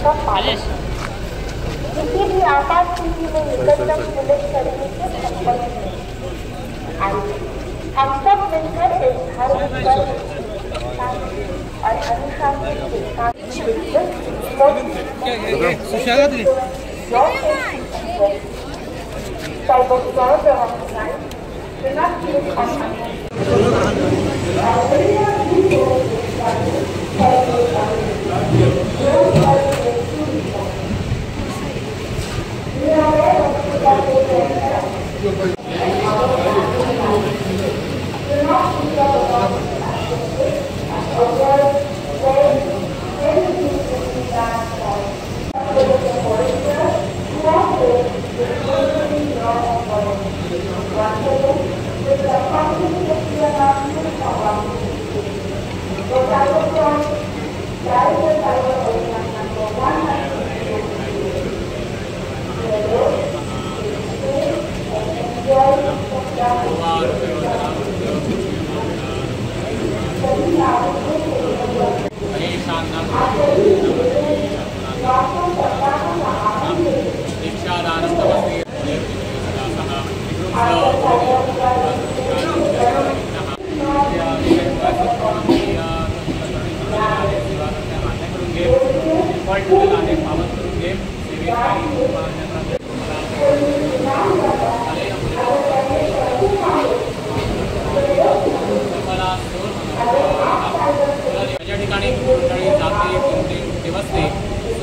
का पालन, किसी भी आपात स्थिति में निकटतम पुलिस कर्मी से संपर्क करें। आइए हम सब मिलकर इस धर्म पर और अनुशासन के साथ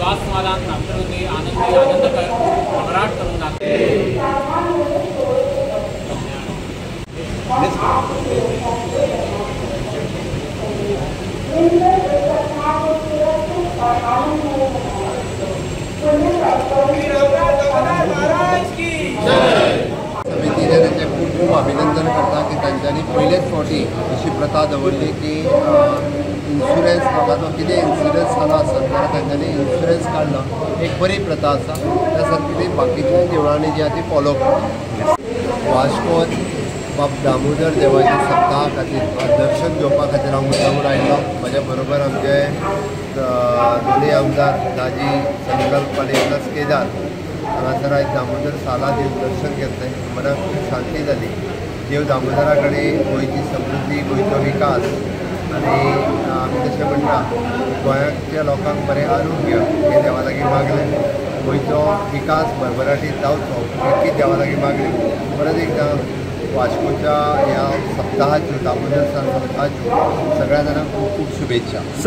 श्वासमाला प्राप्त होते, आनंदी आनंद कर भरभराट करून जाते। समितीने त्यांचे खूप खूप अभिनंदन करता की तांच्यांनी पयलेच फावटी अशी प्रथा दवरली की इन्शुरन्स लोकांचो कितें इन्शुरन्स जालो आसत जाल्यार तांच्यांनी इन्शुरन्स काडलो, एक बरी प्रथा आसा। त्या सारकी ती बाकीच्या देवळांनी जी आसा ती फॉलो करता। वास्कोत बाब दामोदर देवाच्या सप्ताहा खातीर दर्शन घेवपा खातीर हांव मुद्दामून आयलो। म्हज्या बरोबर आमचे दोनूय आमदार दाजी संकल्प आनी प्लस केदार हांगासर आयज दामोदर साला देव दर्शन घेतलें। मनाक खूब शांती जाली। देव दामोदरा कडेन गोंयची समृद्धी, गोंयचो विकास आनी आमी तशें म्हणटा गोंयाच्या लोकांक बरें आरोग्य हें देवा लागीं मागलें। गोंयचो विकास भरभराटीत जावचो ही देवा लागीं मागली। परत एकदां वास्कोच्या ह्या सप्ताहाच्यो, दामोदर सप्ताहाच्यो सगळ्या जाणांक खूब खूब शुभेच्छा।